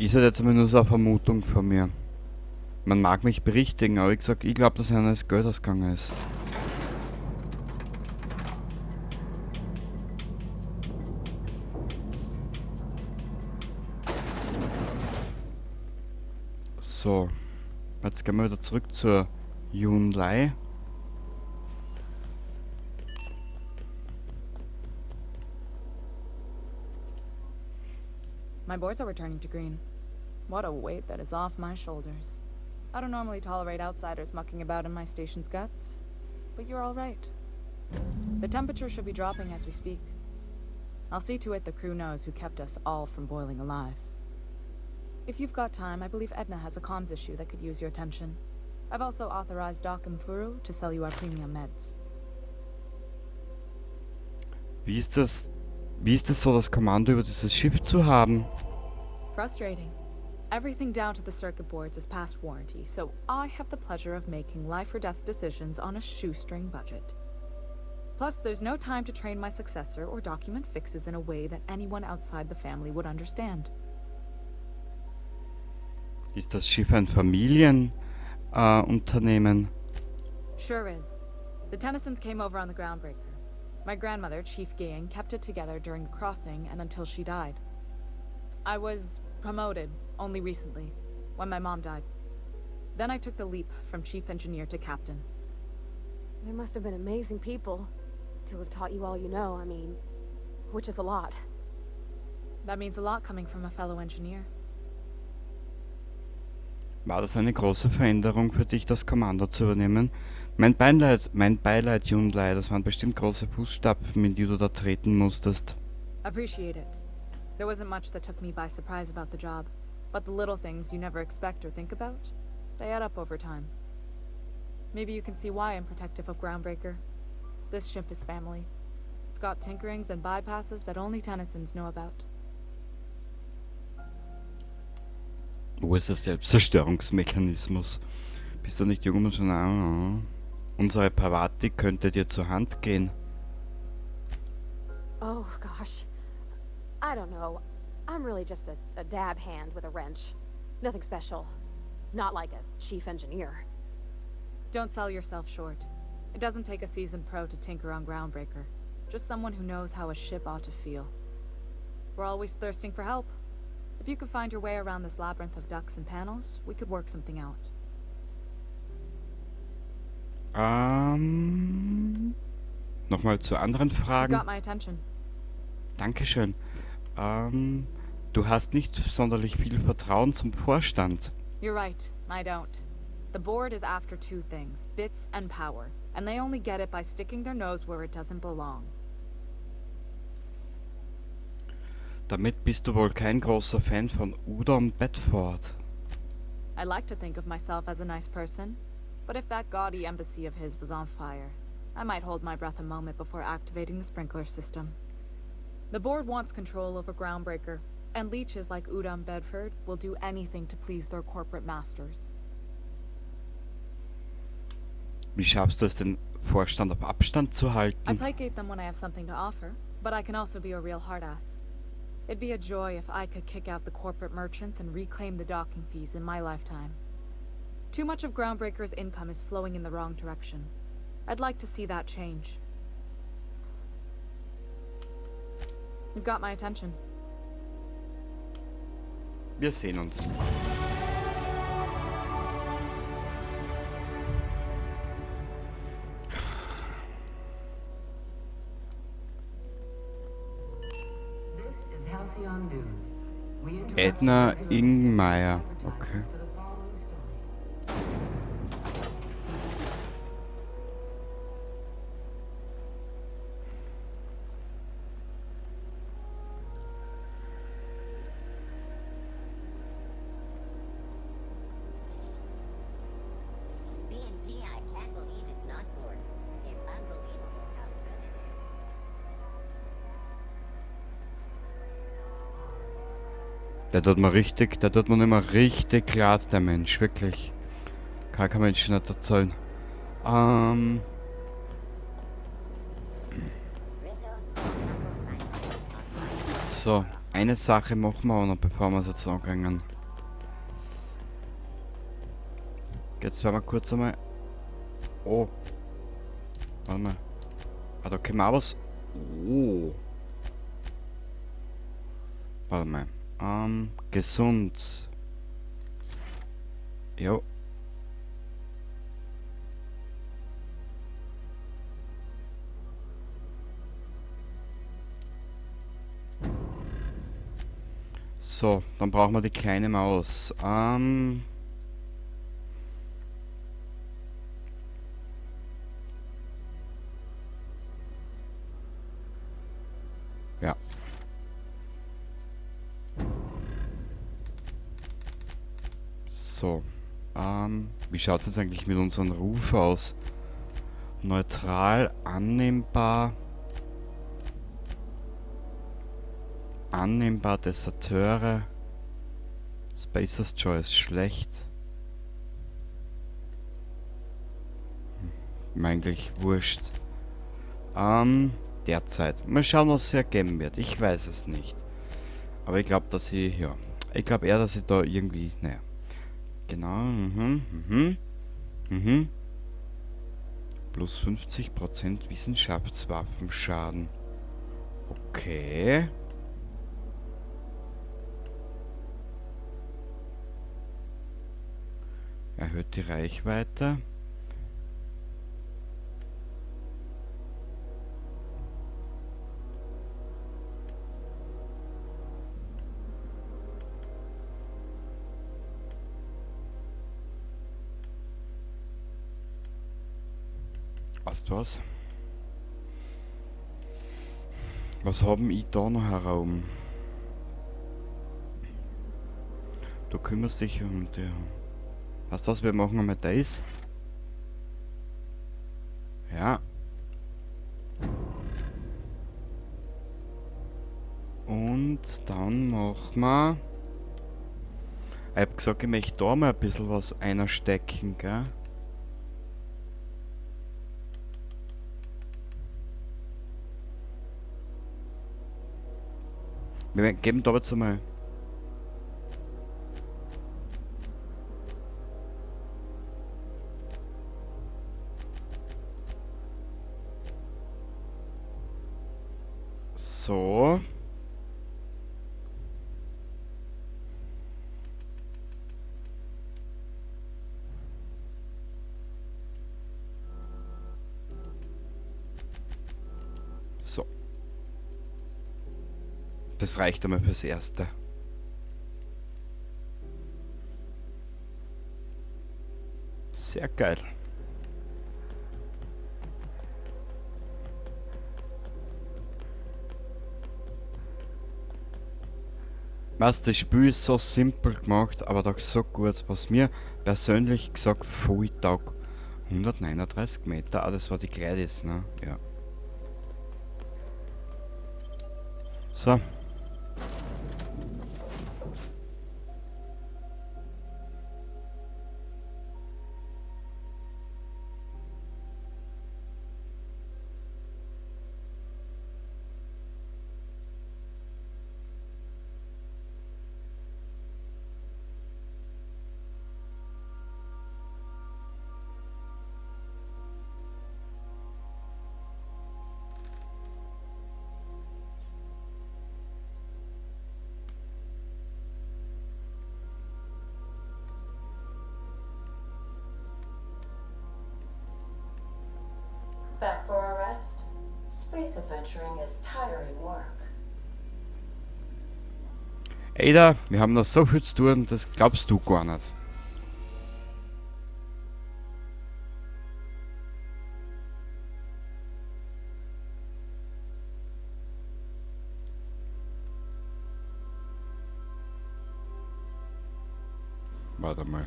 Ist halt jetzt einmal nur so eine Vermutung von mir. Man mag mich berichtigen, aber wie gesagt, ich glaube, dass einer das Geld ausgegangen ist. So, jetzt gehen wir wieder zurück zur Junlei. My boards are returning to green. What a weight that is off my shoulders. I don't normally tolerate outsiders mucking about in my station's guts, but you're all right. The temperature should be dropping as we speak. I'll see to it the crew knows who kept us all from boiling alive. If you've got time, I believe Edna has a comms issue that could use your attention. I've also authorized Doc Mfuru to sell you our premium meds. Wie ist das so, das Kommando über dieses Schiff zu haben? Frustrating. Everything down to the circuit boards is past warranty, so I have the pleasure of making life or death decisions on a shoestring budget. Plus, there's no time to train my successor or document fixes in a way that anyone outside the family would understand. Ist das Schiff ein Familienunternehmen? Sure is. The Tennysons came over on the Groundbreaker. My grandmother, Chief Gang, kept it together during the crossing and until she died. I was promoted only recently, when my mom died. Then I took the leap from chief engineer to captain. They must have been amazing people to have taught you all you know, I mean, which is a lot. That means a lot coming from a fellow engineer. War das eine große Veränderung für dich, das Kommando zu übernehmen? Mein Beileid, Junlei, das waren bestimmt große Fußstapfen, in die du da treten musstest. Appreciate it. There wasn't much that took me by surprise about the job, but the little things you never expect or think about, they add up over time. Maybe you can see why I'm protective of Groundbreaker. This ship is family. It's got tinkerings and bypasses that only Tennysons know about. Wo ist der Selbstzerstörungsmechanismus? Bist du nicht jung und schon... Ah, unsere Parvati könnte dir zur Hand gehen. Oh, gosh. I don't know. I'm really just a dab hand with a wrench. Nothing special. Not like a chief engineer. Don't sell yourself short. It doesn't take a seasoned pro to tinker on Groundbreaker. Just someone who knows how a ship ought to feel. We're always thirsting for help. If you could find your way around this labyrinth of ducts and panels, we could work something out. Nochmal zu anderen You Fragen. Got my attention. Dankeschön. Du hast nicht sonderlich viel Vertrauen zum Vorstand. You're right, I don't. The board is after two things, bits and power, and they only get it by sticking their nose where it doesn't belong. Damit bist du wohl kein großer Fan von Udom Bedford. I like to think of myself as a nice person, but if that gaudy embassy of his was on fire, I might hold my breath a moment before activating the sprinkler system. The board wants control over Groundbreaker, and leeches like Udom Bedford will do anything to please their corporate masters. Wie schaffst du es, den Vorstand auf Abstand zu I halten? Placate them when I have something to offer, but I can also be a real hard ass. It'd be a joy if I could kick out the corporate merchants and reclaim the docking fees in my lifetime. Too much of Groundbreaker's income is flowing in the wrong direction. I'd like to see that change. You've got my attention. Wir sehen uns. This is Halcyon News. We interrupt Edna regularly Ingmeier. scheduled Okay. advertising for the following story. CNP, I can't believe it's not forced. It's unbelievable how good it is. Der tut mir immer richtig leid, der Mensch, wirklich. Kann kein Mensch nicht erzählen. So, eine Sache machen wir auch noch, bevor wir es jetzt anfangen. Jetzt werden wir kurz einmal... Oh. Warte mal. Ah, da können wir auch was... Oh. Warte mal. Gesund. Jo. So, dann brauchen wir die kleine Maus. Ja. So. Wie schaut's jetzt eigentlich mit unserem Ruf aus? Neutral, annehmbar. Annehmbar, Deserteure. Spacer's Choice, schlecht. Eigentlich wurscht. Derzeit. Mal schauen, was es ergeben wird. Ich weiß es nicht. Aber ich glaub, dass ich, ja. Ich glaub eher, dass ich da irgendwie, naja. Genau, Plus 50% Wissenschaftswaffenschaden. Okay. Erhöht die Reichweite. Weißt du was? Was haben ich da noch herum? Du kümmerst dich um die... Weißt du was, wir machen einmal das. Ja. Und dann machen wir... Ich hab gesagt, ich möchte da mal ein bisschen was einstecken, gell? Wir geben da jetzt einmal... So. So. Das reicht einmal fürs Erste. Sehr geil. Was, das Spiel ist so simpel gemacht, aber doch so gut. Was mir persönlich gesagt voll taugt. 139 Meter, ah, das war die Gladys, ne? Ja. So. Back for a rest? Space adventuring is tiring work. Ada, wir haben noch so viel zu tun, das glaubst du gar nicht. Warte mal.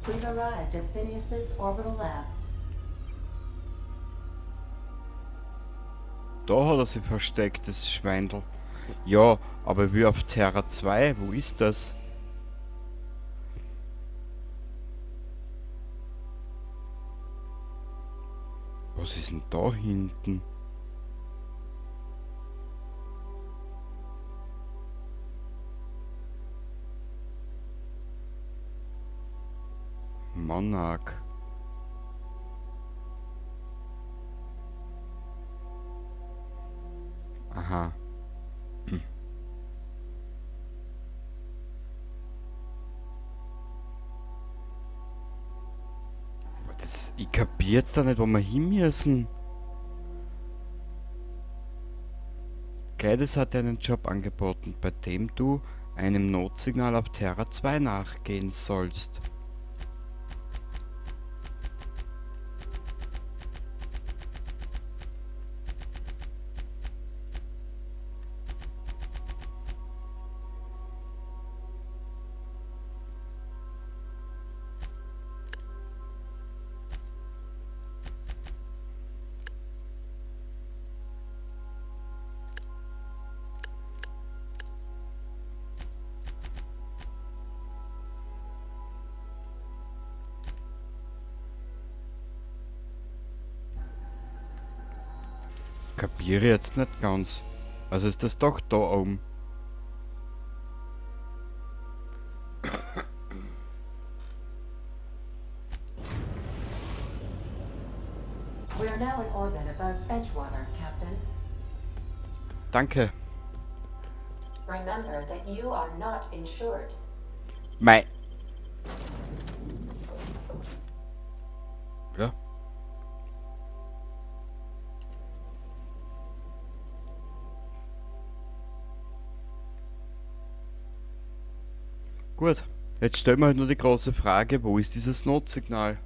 We've arrived at Phineas's orbital lab. Da hat er sich versteckt, das Schweindel. Ja, aber wie auf Terra 2, wo ist das? Was ist denn da hinten? Monarch. Aha. Aber das, ich kapier jetzt da nicht, wo wir hin müssen. Gladys hat dir einen Job angeboten, bei dem du einem Notsignal auf Terra 2 nachgehen sollst. Kapiere jetzt nicht ganz. Also ist das doch da oben. We are now in orbit above Edgewater, Captain. Danke. Remember that you are not insured. Mei. Ja. Gut, jetzt stellen wir halt nur die große Frage, wo ist dieses Notsignal?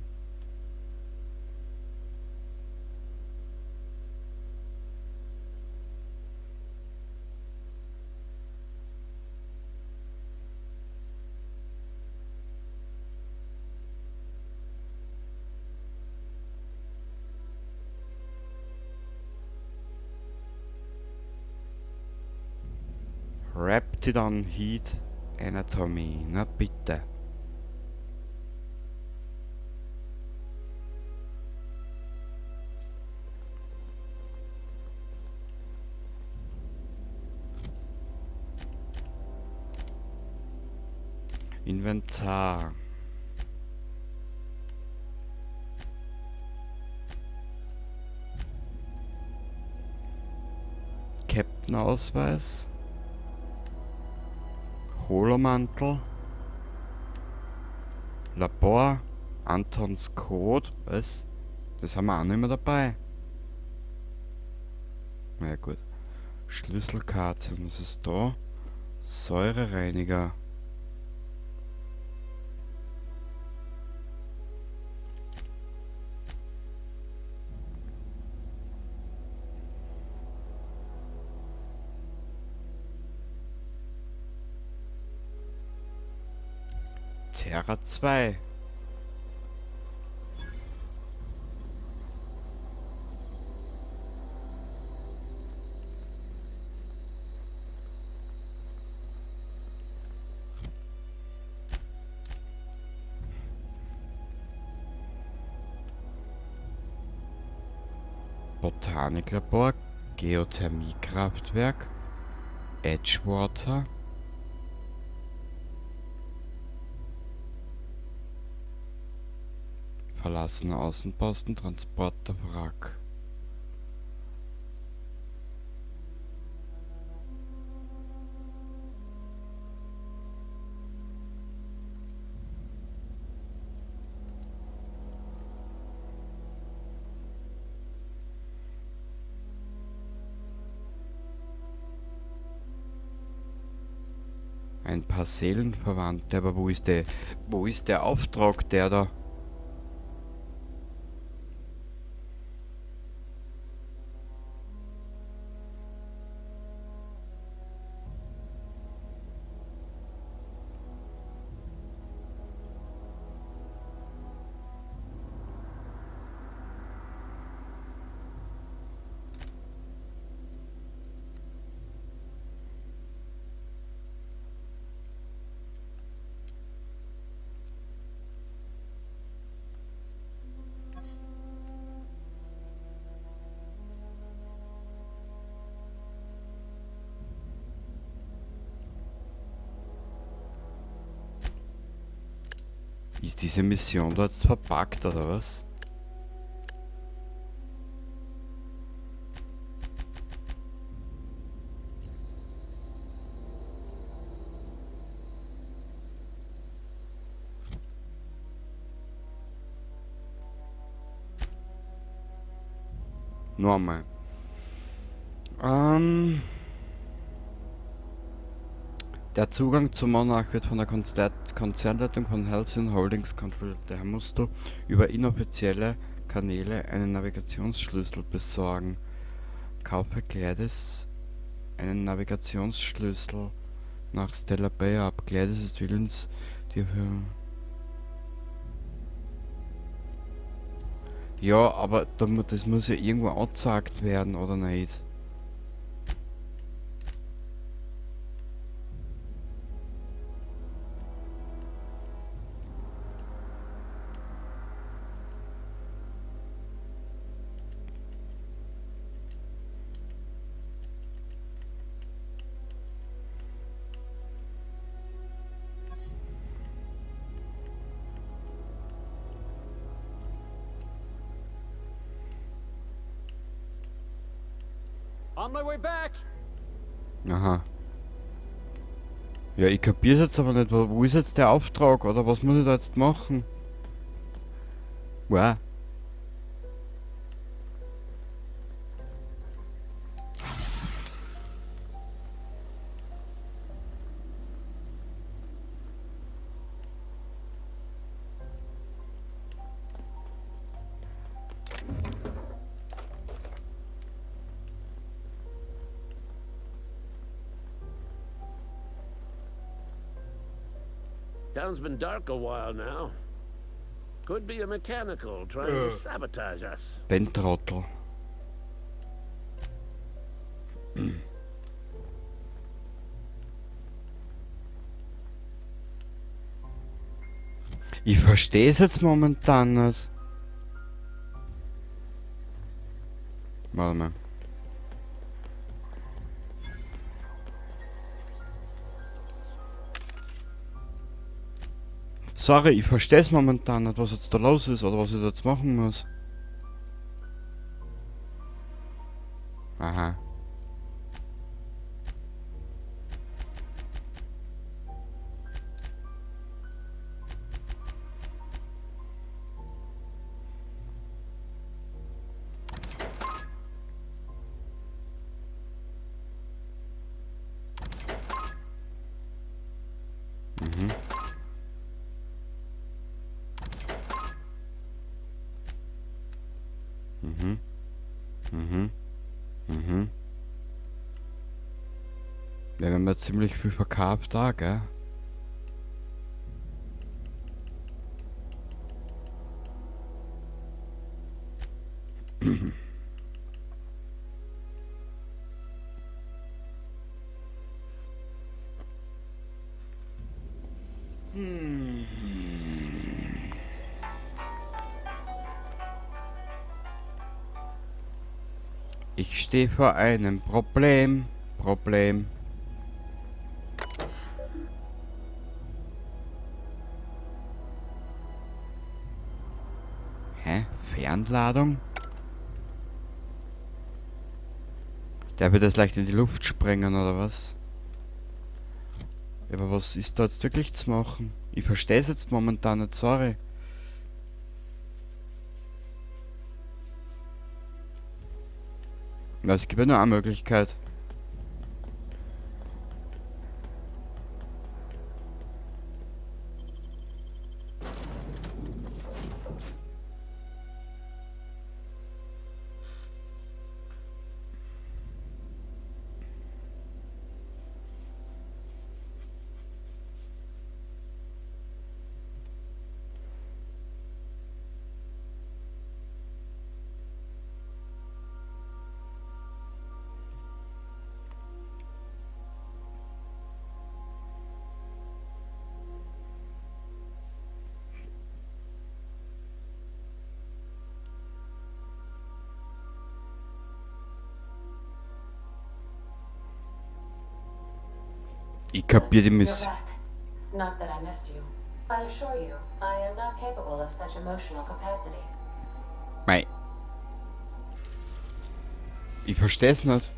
Raptidon Heat Anatomy, na bitte. Inventar. Captain-Ausweis. Holomantel. Labor. Antons Code. Was? Das haben wir auch nicht mehr dabei. Na ja, gut. Schlüsselkarte. Und was ist da? Säurereiniger. Terra 2. Botaniklabor, Geothermiekraftwerk, Edgewater. Verlassener Außenposten, Transporterwrack. Ein paar Seelenverwandte, aber wo ist der Auftrag, der da? Ist diese Mission da jetzt verpackt oder was? Nochmal. Der Zugang zum Monarch wird von der Konzernleitung von Halcyon Holdings kontrolliert. Daher musst du über inoffizielle Kanäle einen Navigationsschlüssel besorgen. Kaufe Gladiss einen Navigationsschlüssel nach Stellar Bay ab. Gladiss ist willens, dir für... Ja, aber das muss ja irgendwo angezeigt werden, oder nicht? On my way back. Aha. Ja, ich kapier's jetzt aber nicht. Wo ist jetzt der Auftrag oder was muss ich da jetzt machen? Wow. Town's been dark a while now. Could be a mechanical trying to sabotage us. Den Trottel. Ich verstehe es jetzt momentan nicht. Warte mal. Sorry, ich verstehe es momentan nicht, was jetzt da los ist oder was ich da jetzt machen muss. Aha. Ja, wir haben ja ziemlich viel verkauft da, gell? Ich stehe vor einem Problem. Problem. Hä? Fernladung? Der wird das leicht in die Luft sprengen, oder was? Ja, aber was ist da jetzt wirklich zu machen? Ich verstehe es jetzt momentan nicht, sorry. Ja, es gibt ja nur eine Möglichkeit. Ich kapier die Miss. You're back. Not that I missed you. I assure you, I am not capable of such emotional capacity. Mei. Ich versteh's nicht.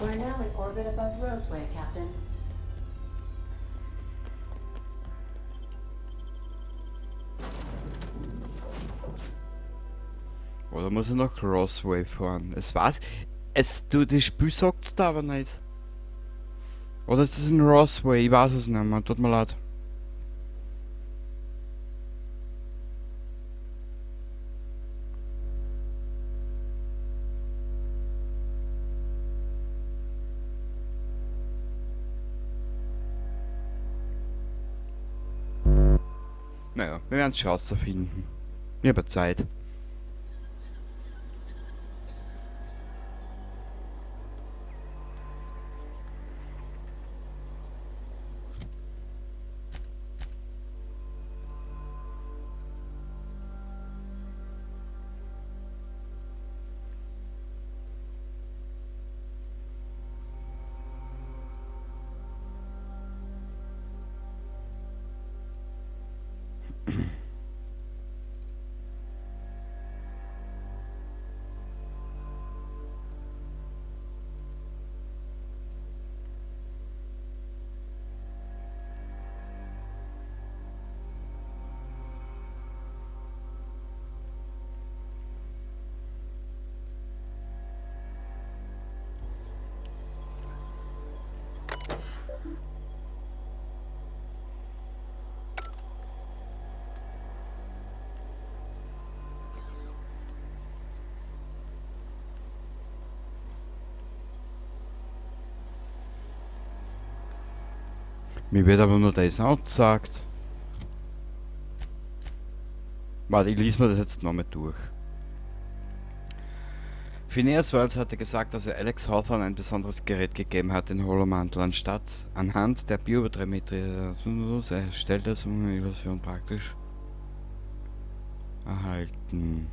We're now in orbit above Roseway, Captain. Oder muss ich nach Roseway fahren? Es war's. Es, du, das Spiel sagt's da aber nicht. Oder ist es in Roseway? Ich weiß es nicht mehr. Tut mir leid. Naja, wir werden es schon rausfinden. Ich habe Zeit. Mir wird aber nur das angezeigt. Warte, ich lese mir das jetzt nochmal durch. Phineas Welles hatte gesagt, dass er Alex Hawthorne ein besonderes Gerät gegeben hat, den Holomantel. Anstatt anhand der Biometrie erstellte es um Illusion praktisch erhalten.